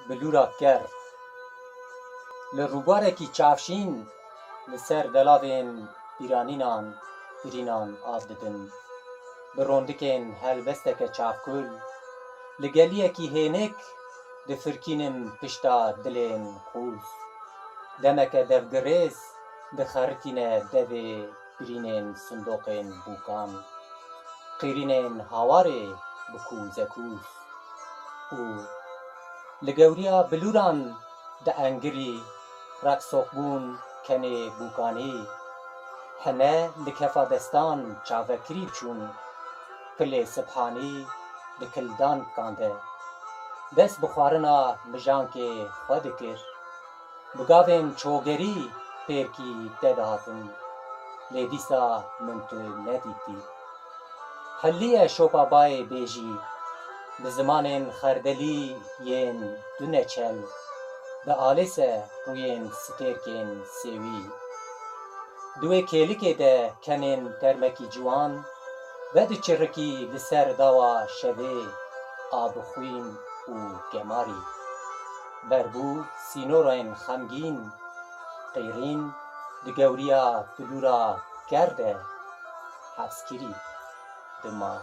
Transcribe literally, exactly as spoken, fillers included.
Bilûra ker. Li rûbarekî çavşîn li ser delavên bîranînan birînan av didin. Bi rondikên helbesteke çavkul, li geliyekî hênik difirkînim pişta dilên qûz. Demeke devgirêz dixeritîne devê birînên sindoqên bûkan, qîrînên hawarê bi kûzekûz û li gewriya bilûran diengirî, reqsoqbûn kenê bûkanî, hene li kefa destan çavekirî çûn, pilê sibhanî di kildan kande. Dest bi xwarina mijankê xwe dikir. Bi gavên çogerî pêrkî te dihatin, lê dîsa min tu nedîtî. Heliye şopa bayê bêjî, bi zimanên xerdelî yên du neçel, dialêse rûyên stêrkên sêwî. Di wê kêlikê de kenên termekî ciwan, vediçirikî li ser dawa şevê, a bi xwîn û gemarî. Berbû sînorên xemgîn, qîrîn di gewriya bilûra ker de hezkirî dima.